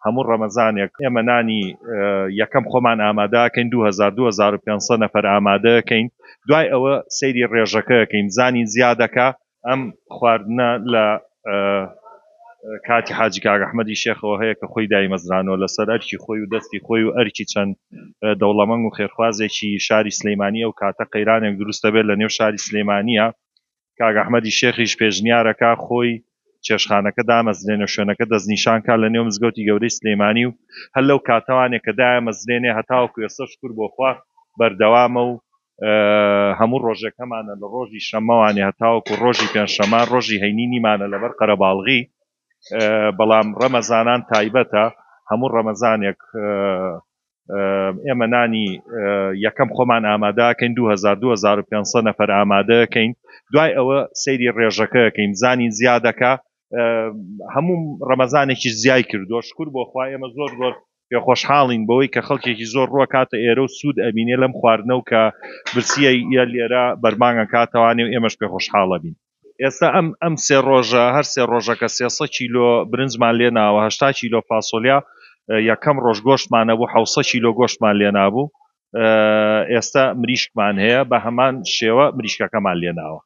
هەموو ڕەمەزانێک ئێمە نانی یەکەم خۆمان ئامادەکەین 2000 2500 نەفەر ئامادەکەین دوای ئەوە سەیری ڕێژەکەکەین زانین زیادەکە ئەم خواردنە لە کاتی حاجی کاک ئەحمەدی شێخەوە هەیە کە خۆی دایمەزرانەوە لەسەر ئەرکی خۆی و دەستی خۆی و ئەرکی چەند دەوڵەمەنگ و خێرخوازێکی شاری سلەیمانی ئەو کاتە قەیرانێک دروست دەبێت لە نێو شاری سلێمانیە کاک ئەحمەدی شێخیش پێشنیارەکە خۆی چێشخانەکە دامەزرێنێ شوێنەکە دەستنیشان کا لە نێو مزگەوتی گەورەی سلێمانی و هەر لەو کاتەوانێک کە دایەمەزرێنێ هەتاوەکو ئێستا شکر بۆ خوا بەردەوامە و هەموو ڕۆژێک هەمانە لە ڕۆژی شەممەوانێ هەتاوەکو ڕۆژی پێنجشەمە ڕۆژی هەینی نیمانە لەبەر قەرەباڵغی بەڵام ڕەمەزانان تایبەتە هەموو ڕەمەزانێک ئێمە نانی یەکەم خۆمان ئامادەکەین 2000 2500 نەفەر ئامادەکەین دوای ئەوە سەیری ڕێژەکەکەین زانین زیادەکە هەموو ڕەمەزانێکی زیای کردووە شکر بۆ خوا ئێمە زۆر زۆر پێخۆشحاڵین بەوەی کە خەڵکێکی زۆر ڕووەکاتە ئێرە و سوود ئەبینێ لەم خواردنە و کە برسیە یە لێرە بەربانگە کاتەوانێ و ئێمەش پێخۆشحاڵە بین. ئێستا ئەم ئەم سێ ڕۆژە هەر سێ ڕۆژەکە 300 کیلۆ برنجمان لێ ناوە 80 کیلۆ فاسۆلیا یەکەم ڕۆژ گۆشتمان هەبوو 700 کیلۆ گۆشتمان لێ نابوو ئێستا مریشکمان هەیە بە هەمان شێوە مریشکەکەمان لێ ناوە.